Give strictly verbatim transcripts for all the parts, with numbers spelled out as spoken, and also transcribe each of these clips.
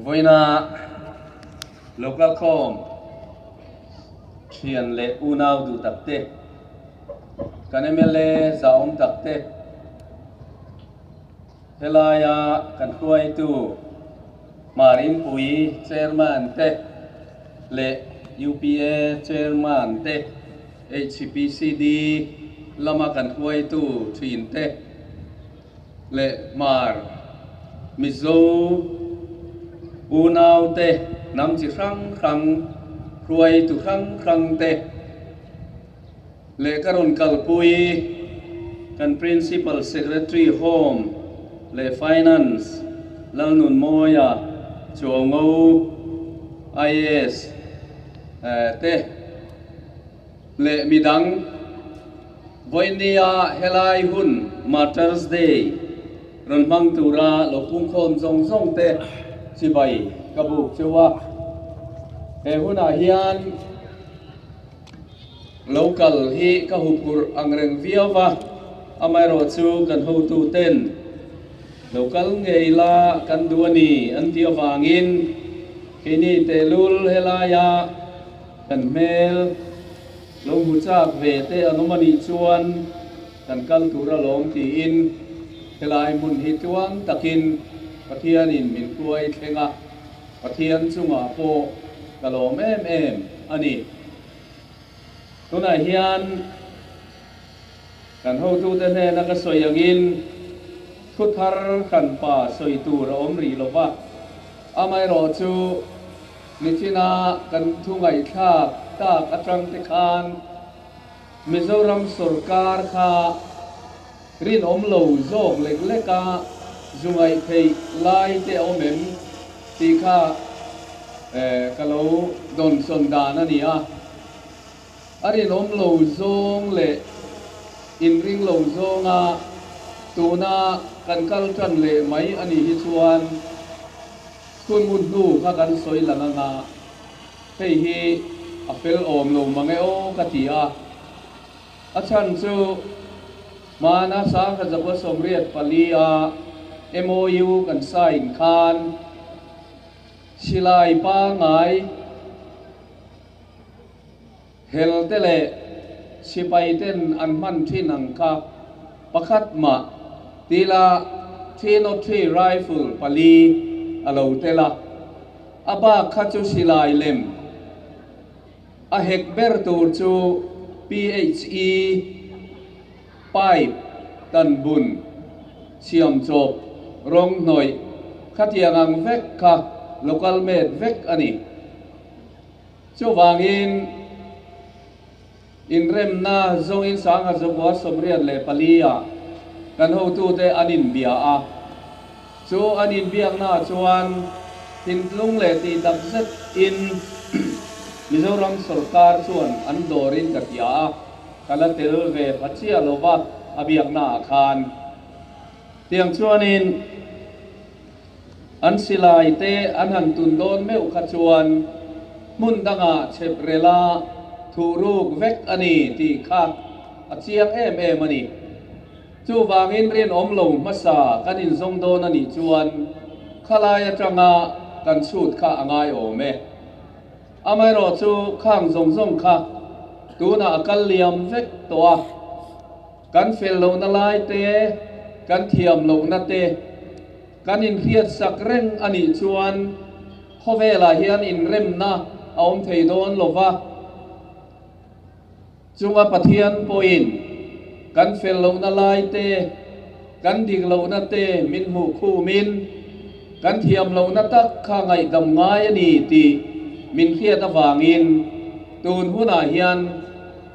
Vawiina local khawm, ṭhian le unau duh tak te, kan M L A zahawm tak te, he laia kan hruaitu Hmar Inpui chairman te le U P A chairman te, H P C D lama kan hruaitu ṭhin te, le Hmar Mizo unau te, hnam chi hrang hrang, hruaitu hrang hrang te, le ka rawn kalpui kan Principal Secretary Home le Finance, Lalnunmawia Chuaungo, I A S, eh, te, le midang, vawinia helai hun Martyrs' Day rawn hmang tura lo pungkhawm zawng zawng te chibai ka buk cheu a. He hunah hian lo kal hi ka huphurh ang reng viau a, amaherawhchu kan hotu ten lo kal ngei la kan duh a ni an tih avangin, keini te lul helaia kan hmel lo hmu chak ve te an awm a nih chuan kan kal tur alawm tiin helai hmun hi tluang takin Pathianin min hruai thleng a, Pathian chungah pawh ka lawm em em a ni. Tunah hian kan hotute hnena ka sawi angin, thu thar hran pa sawi tur a awm rih lo va. Amaherawhchu, nichina kan thu ngaihthlak tak aṭang te khan Mizoram sawrkar kha rinawm lo zawk lek lek a, zu ngaih theih lai te a awm em tih kha, eh, ka lo dawnsawn dan a ni a. A rinawm lo zawng leh inring lo zawnga tuna kan kal ṭan leh mai a nih hi chuan, hun hmun hnu kha kan sawi lang anga, hei hi a fel awm lo mang e aw ka ti a. A chhan chu, hmana sangkhat zakua sawmriat pali a M O U kan sign khan, silai pangngai, hel te leh sipai ten an hman ṭhin ang kha, pakhat mah, tila three nought three rifle pali a lo tel a, a bak kha chu silai lem, a hek ber tur chu P H E pipe, tan bun, siam chawp, rawng hnawih, khatiang ang vek kha local made vek a ni. Chuvangin, inremna zawngin sangkhat zakua sawmriat leh pali a kan hotute an inbia a. Chu an inbiakna chuan thinlung leh tih tak zetin Mizoram sawrkar chuan an dawrin ka ti a, ka la tel ve pha chiah lo va, a biaknaah khan. Tiang chuanin, an silai te an han tun dawn meuh kha chuan hmun dangah chhep rela thuh ruk vek a ni tih kha a chiang em em a ni. Chuvangin rinawm lo hmasa kan inzawng dawn a nih chuan khalai aṭanga kan chhut kha a ngai awm e. Amaherawhchu khang zawng zawng kha tunah a kal liam vek tawh a. Kan fel lohna lai te, kan thiam lohna te, kan inhriat sak reng a nih chuan khawvelah hian inremna a awm thei dawn lo va. Chunga Pathian pawhin kan fel lohna lai te, kan dik lohna te min hmuh khumin kan thiam lohna tak kha ngaihdam ngai a ni tih min hriat avangin tun hunah hian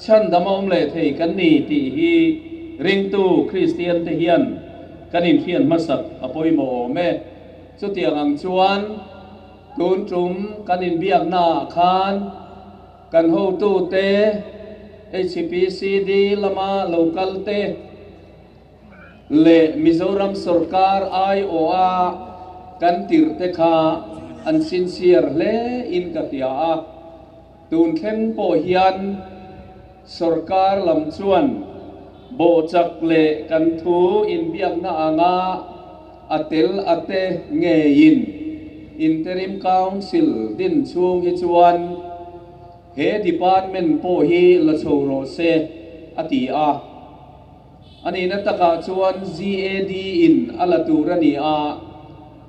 chhandam a awm leh thei kan ni tih hi ringtu Kristian te hian kan inhriat hmasak a pawimawh awm e. Chutiang ang chuan tun ṭum kan inbiaknaah khan kan hotute, H P C D lama local te leh Mizoram sawrkar aiawha kan tirh te kha an sincere hle in ka hria a. Tun thleng pawh hian sawrkar lam chuan bawhchak leh kan thu inbiakna anga a tel a te ngeiin Interim Council din chhung hi chuan he department pawh hi la chho rawh se a ti a. A nihna takah chuan Z A D in a la tur a ni a.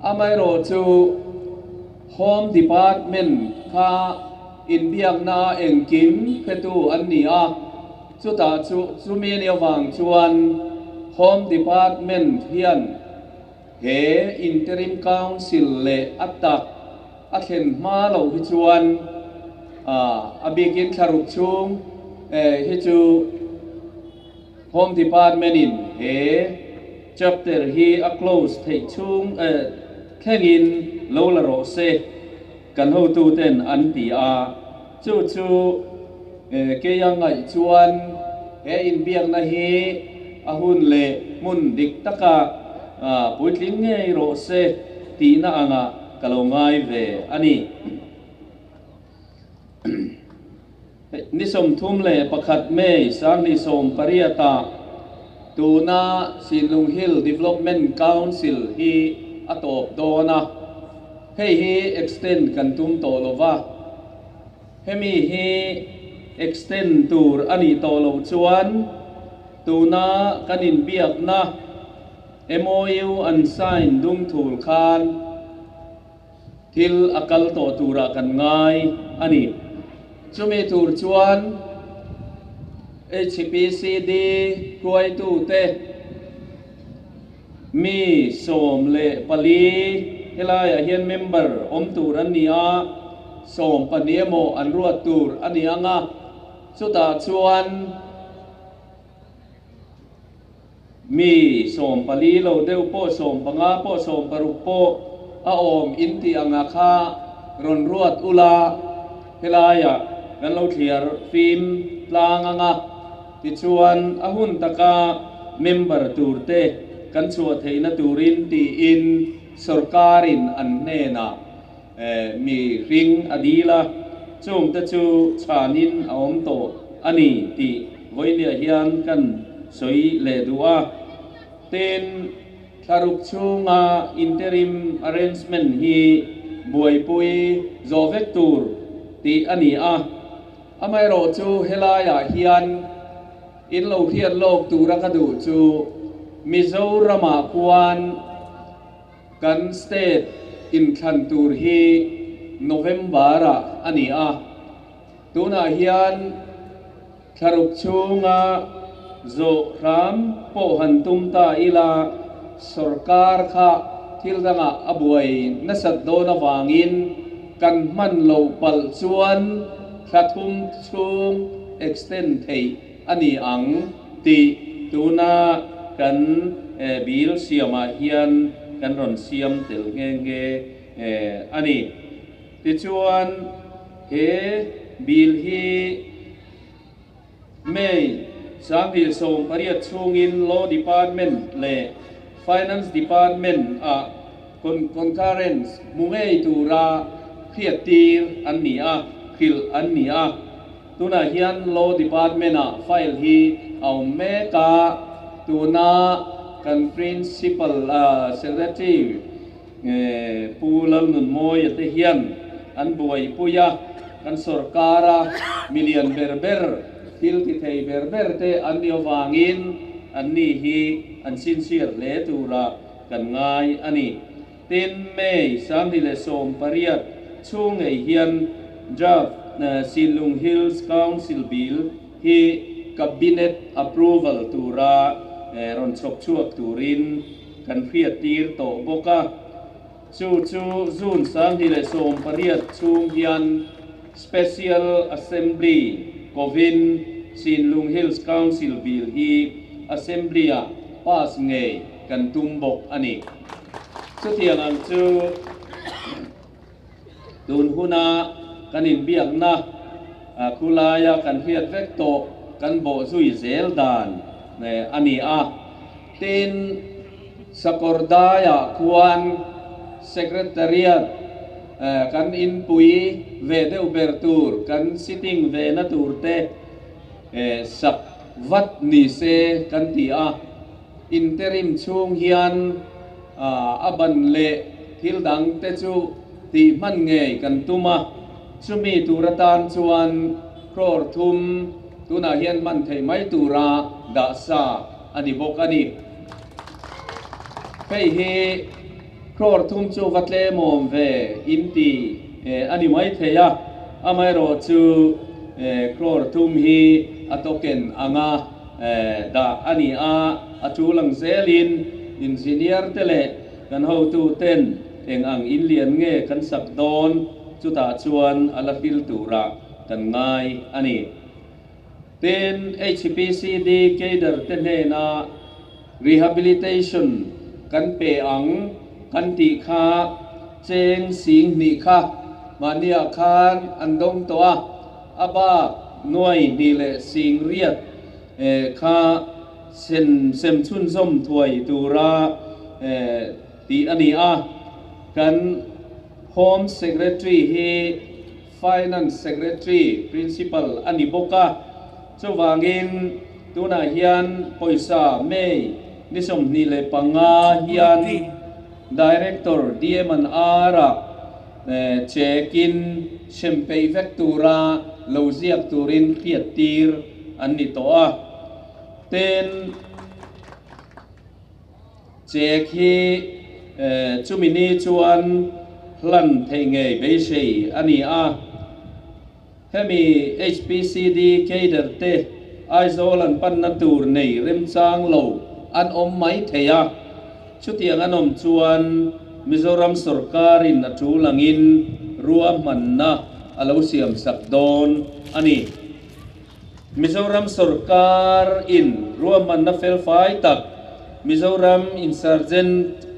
Amaherawhchu Home Department kha inbiakna engkim hretu an ni a. Chutah chu, chumi ni avang chuan Home Department hian he Interim Council leh a tak a thlen hma lo hi chuan, a, a bikin thla ruk chhung, eh, hi chu Home Department in he chapter hi a close theih chhung, eh, thlengin lo la rawh se, kan hotuten an ti a. Chu chu, eh, kei a ngaih chuan he inbiakna hi a hun leh hmun dik taka, a, puitling ngei rawh se tihna anga ka lo ngai ve a ni. Ni sawmthum leh pakhat May sanghnih sawmpariata tuna Sinlung Hill Development Council hi a tawp dawn a. Hei hi extend kan tum tawh lo va. Hemi hi extend tur a nih tawh lo chuan tuna kan inbiakna M O U an sign dungthul khan thil a kal tawh tura kan ngai a ni. Chumi tur chuan H P C D hruaitute mi sawm leh pali helaiah hian member awm tur an ni a, sawm pahnih emaw an ruat tur a ni ang a. Chutah chuan mi sawm pali lo deuh pawh, sawm panga pawh, sawm paruk pawh a awm in tih anga kha rawn ruat ula, helaiah kan lo thliar fim tlang ang a. Tichuan a hun taka member turte kan chhuah theihna turin tiin sorkarin an hnenah eh, mi hring a dil a, chungte chu chhanin a awm tawh a ni tih vawiinah hian kan sawi leh duh a. Tin, thla ruk chhunga interim arrangement hi buaipui zawh vek tur tih a ni a. Amaherawhchu helaiah hian in lo hriat lawk tura ka duh chu Mizoramah khuan kan state inthlan tur hi November-ah a ni a. Tunah hian thla ruk chhunga zawh hram pawh han tum ta ila, sorkar kha thil dangah a buai nasat dawn avangin kan hman loh palh chuan thla thum chhung extend theih a ni ang tih tuna kan, eh, bill siamah hian kan rawn siam tel nghe nghe, eh, a ni. Tichuan he bill hi May sanghnih sawm pariat chhungin Law Department leh Finance Department-ah con-, concurrence hmu ngei tura hriattir an ni a, hrilh an ni a. Tunah hian Law Department-ah file hi a awm mek a, tuna kan Principal, ah, Secretary, eh, Pu Lalnunmawia te hian an buaipui a, kan sorkara mi lian ber ber, thil ti thei ber ber te an ni avangin an ni hi an sincere hle tura kan ngai a ni. Tin, May sanghnih leh sawm pariat chhung ngei hian draft, eh, Sinlung Hills Council Bill hi Cabinet approval tura, eh, rawn chhawp chhuak turin kan hriattir tawh bawk a. Chu chu June sanghnih leh sawm pariat chhung hian Special Assembly kovin Sinlung Hills Council Bill hi Assembly-ah pass ngei kan tum bawk a ni. Chutiang ang chu tun huna kan inbiakna, a, khulaia kan hriat vek tawh kan bawh zui zel dan, eh, a ni a. Tin, Sakawrdaiah khuan Secretariat, eh, kan inpui ve deuh ber tur, kan sitting ve na tur te, eh, sak vat ni se kan ti a. Interim chhung hian, ah, a ban leh thil dang te chu tih hman ngei kan tum a. Chumi tur atan chuan crore thum tunah hian hman theih mai tura dah sa a ni bawk a ni. Hei hi crore thum chu va tlem awm ve in ti, eh, a ni mai thei a. Amaherawhchu, eh, crore thum hi a token anga, eh, dah a ni a, a ṭul ang zelin engineer te leh kan hotu ten eng ang in lian nge kan sak dawn, chutah chuan a la hril tura kan ngai a ni. Tin, H P C D cadre te hnena rehabilitation kan pe ang kan tih kha, cheng sing hnih kha mahnia khan an dawng tawh a, a bak nuai hnih leh sing riat, eh, kha sem, sem chhunzawm thuai tura, eh, tih a ni a. Kan Home Secretary hi Finance Secretary Principal a ni bawk a. Chuvangin tunah hian pawisa May ni sawmhnih leh panga hian Director D M and R-a, eh, cheque-in sem peih vek tura lo ziak turin hriattir an ni tawh a. Tin, cheque hi, eh, chumi ni chuan hlan theih ngei beisei a ni a. Hemi H P C D cadre te Aizawl an panna tur nei remchang lo an awm mai thei a. Chutiang an awm chuan Mizoram sawrkarin a ṭul angin ruahmanna a lo siam sak dawn a ni. Mizoram sawrkarin ruahmanna felfai tak Mizoram Insurgent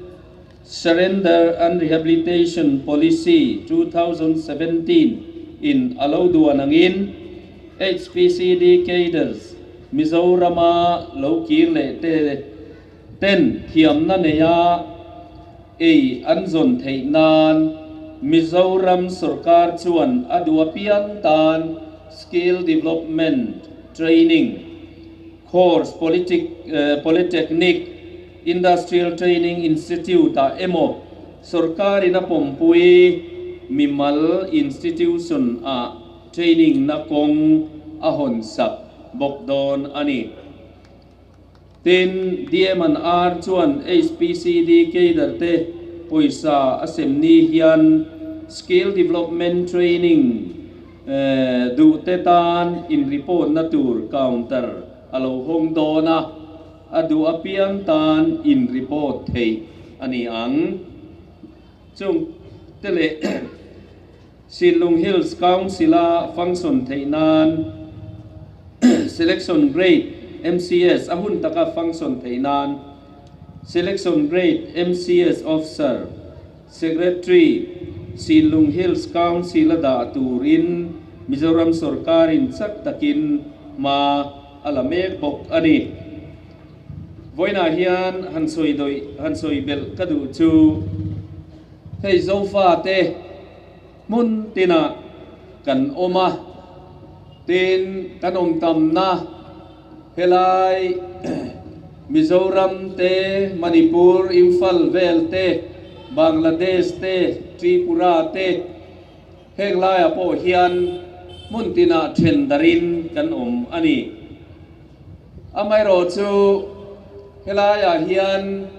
Surrender and Rehabilitation Policy two thousand seventeen in a lo duan angin, H P C D cadres Mizorama lo kir leh te ten thiamna neia ei an zawn theih nan, Mizoram sawrkar chuan a duh apiang tan skill development training course, politic, eh, polytechnic, industrial training institute-ah emaw, sawrkarin a pawmpui mimal institution-ah training-na kawng a hawn sak bawk dawn a ni. Tin, D M and R chuan H P C D cadre te pawisa a sem ni hian skill development training, eh, duh te tan in report-na tur counter a lo hawng dawn a, a duh apiang tan in report theih a ni ang. Chung te leh Sinlung Hills Council-a function theih nan, selection grade M C S a hun taka function theih nan, selection grade M C S officer, secretary, Sinlung Hills Council-a dah turin Mizoram sawrkarin chak takin hma a la mek bawk a ni. Vawiinah hian han sawi dawih, han sawi belh ka duh chu, hei Zofa te hmun tinah kan awm a, tin kan awm tamna helai Mizoram te, Manipur, Imphal vel te, Bangladesh te, Tripura te, heng laia pawh hian hmun tinah ṭhen darin kan awm a ni. Amaherawhchu, helaiah hian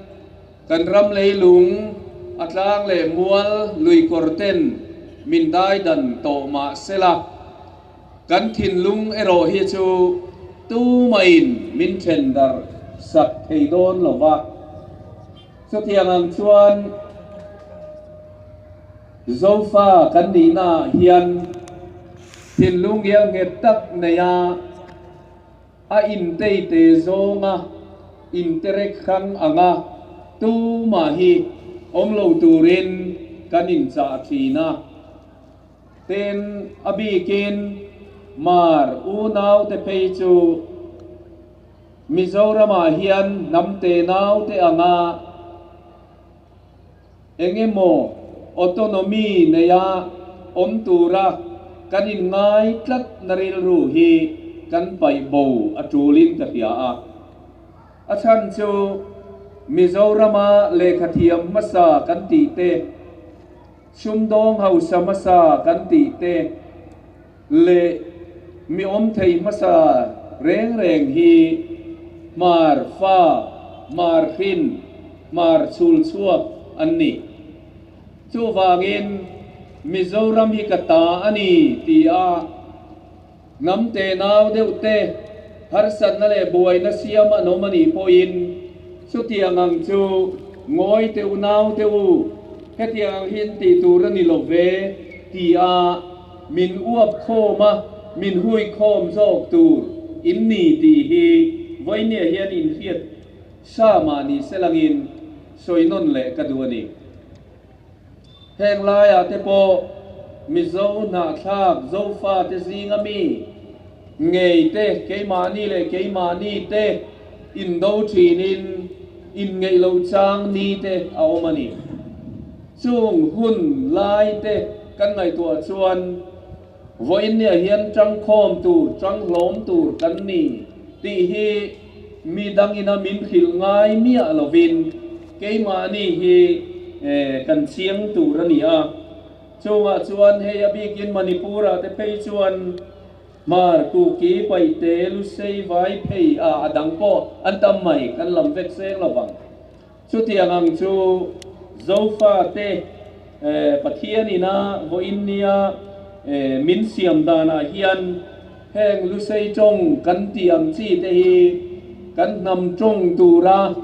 kan ram leilung a tlang leh mual luikawr ten min dai dan tawh mah sela, kan thinlung erawh hi chu tumahin min ṭhen dar sak thei dawn lo va. Chutiang ang chuan Zofa kan nihna hian thinlung ngial nghet tak neia a intei te zawnga, interek hrang anga tuma hi awm lo turin kan inchah ṭhin a. Tin, a bikin Hmar unau te phei chu Mizoramah hian hnam te nau te anga eng emaw autonomy neia awm tura kan inngai tlatna rilru hi kan paih bo a ṭulin ka hria a. A chhan chu Mizorama lehkha thiam hmasa kan tih te, Sumdawng hausa hmasa kan tih te le mi awm thei hmasa reng reng hi Hmar fa, Hmar hrin, Hmar chul chhuak an nih. Chuvangin Mizoram hi ka ta a ni tia hnam te nau deuh te harsatna le buaina siam an awm a ni pawhin, chutiang ang chu ngawi teh u, nau teh u, hetiang ang hin tih tur a ni lo ve tia min uap khawm a, min hui khawm zawk tur in ni tih hi vawinia hian in hriat sa mah ni se langin sawi nawn leh ka duh a ni. Heng laia te pawh Mizo hnahthlak Zofa te zinga mi ngei te, keimahni leh keimahni te indo ṭhinin inngeih lo chang ni te a awm a ni. Chung hun lai te kan ngaihtuah chuan vawinia hian ṭangkhawm tur, ṭanghlawm tur kan ni tih hi mi dangina min hrilh ngai miah lovin keimahni hi, eh, kan chiang tur a ni a. Chungah chuan hei a bikin Manipur-a te phei chuan Hmar, Kuki, Paite, Lusei, Vaiphei, a, a dang pawh an tam mai, kan lam vek seng lo vang. Chutiang ang chu Zofa te, eh, Pathian ina vawinia, eh, min siam danah hian heng Lusei ṭawng kan tih ang chi te hi kan hnam ṭawng tura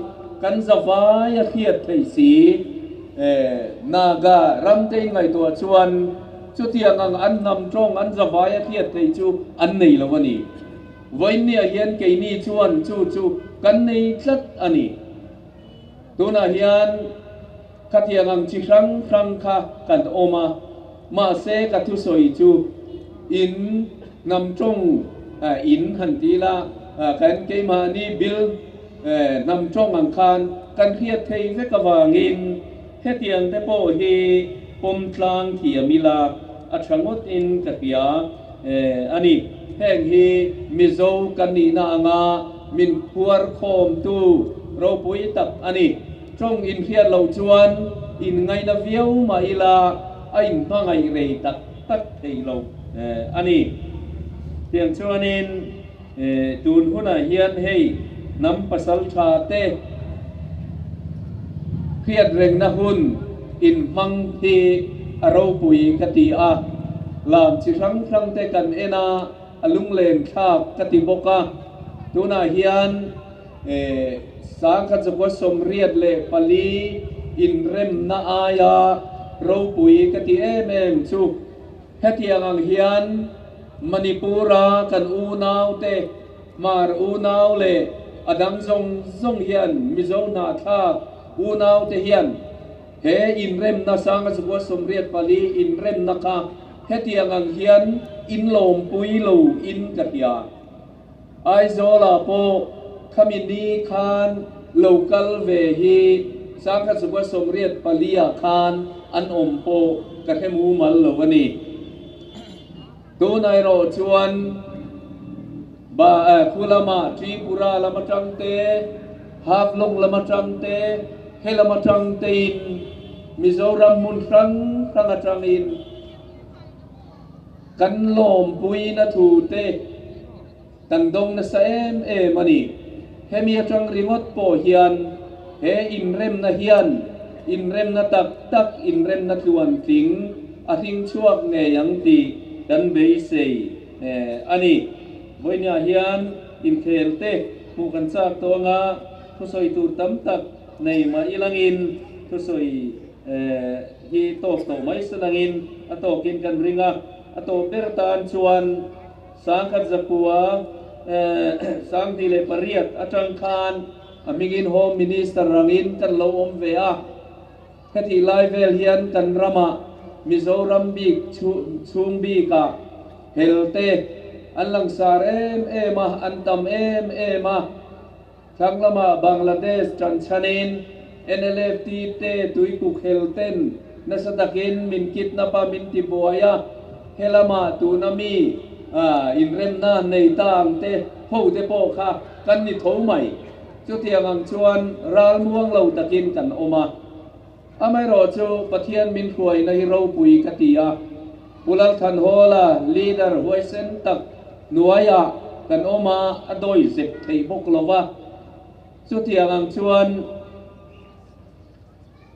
kan zavaia hriat theih si, eh, Naga ram te in ngaihtuah chuan chutiang ang an hnam ṭawng an zavaia hriat theih chu an nei lo a ni. Vawinia hian keini chuan chu chu kan nei tlat a ni. Tunah hian khatiang ang chi hrang hrang kha kan awm a, mahse ka thusawi chu in hnam ṭawng, a, in han ti la, a, kan keimahni bil, eh, hnam ṭawng ang khan kan hriat thei vek avangin hetiang te pawh hi pawm tlang thiam ila a ṭha ngawtin ka hria, eh, a ni. Heng hi Mizo kan nihna anga min phuar khawmtu ropui tak a ni. Ṭawng in hriat lo chuan in ngaina viau mah ila a in hmangaih rei tak tak thei lo, eh, a ni. Tiang chuanin, eh, tun hunah hian hei hnam pasalṭha te hriat rengna hun in hmang hi a ropui ka ti a, lam chi hrang hrang te kan en a, a lunglen thlak ka ti bawk a. Tunah hian, eh, sangkhat zakua sawmriat leh pali inremna aia ropui ka ti em em chu. Hetiang ang hian Manipur-a kan unau te, Hmar unau leh a dang zawng zawng hian Mizo hnahthlak unau te hian he inremna sangkhat zakua sawmriat pali inremna kha hetiang ang hian in lawmpui lo in ka hria. Aizawla pawh khami ni khan lo kal ve hi sangkhat zakua sawmriat palia khan an awm pawh ka hre mumal lo a ni. Tunah erawh chuan ba, eh, khu lama Tripura lam aṭang te, Haflong lam aṭang te, he lam aṭang tein Mizoram hmun hrang hrang aṭangin kan lawmpuina thu te kan dawng nasa em em a ni. Hemi aṭang ringawt pawh hian he inremna hian inremna tak tak, inremna tluantling a hring chhuak ngei ang tih kan beisei, eh, a ni. Vawinia hian inkhel te hmuh kan chak tawh anga, thusawi tur tam tak nei mah ilangin thusawi, eh, hi tawk tawh mai se langin a tawkin kan ring a, a tawp ber tan chuan sangkhat zakua, eh, sanghnih leh pariat aṭang khan a hmingin Home Minister rangin kan lo awm ve a. Hetih lai vel hian kan ramah Mizoram bik chhu-, chhung bikah hel te an langsar em em a, an tam em em a. Thlang lamah Bangladesh ṭanchhanin N L F T te tuikuk hel ten nasa takin min kidnap a, min tibuai a, he lamah tuna mi, a, inremna nei ta ang te ho te pawh kha kan ni tho mai. Chutiang ang chuan ralmuang lo takin kan awm a. Amaherawhchu Pathian min hruaina hi ropui ka ti a. Pu Lalthanhawla leader huaisen tak hnuaia kan awm a, a dawi zek thei bawk lo va. Chutiang ang chuan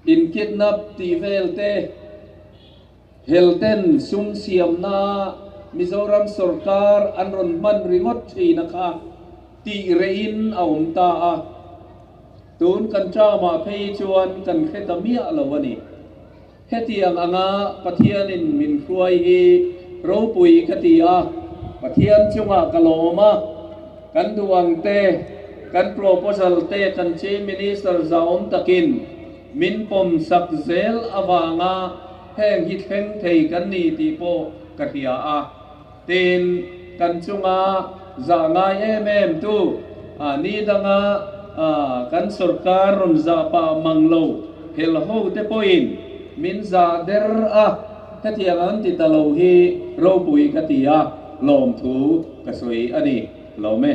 inkidnap tih vel te, helten sum siamna Mizoram sorkar an rawn hman ringawt ṭhin a kha tih rehin a awm ta a. Tun kan ṭam a phei chuan kan hre ta miah lo a ni. Hetiang anga Pathianin min hruai hi ropui ka ti a, Pathian chungah ka lawm a, kan duh ang te, kan proposal te kan Chief Minister zahawm takin min pawm sak zel avanga heng hi thleng thei kan ni tih pawh ka hria a. Tin, kan chunga zah ngai em em tu, a, ni danga, a, kan sorkar rawn zah pah mang lo hel ho te pawhin min zah der a, hetiang an ti ta lo hi ropui ka ti a, lawmthu ka sawi a ni. Lawm e.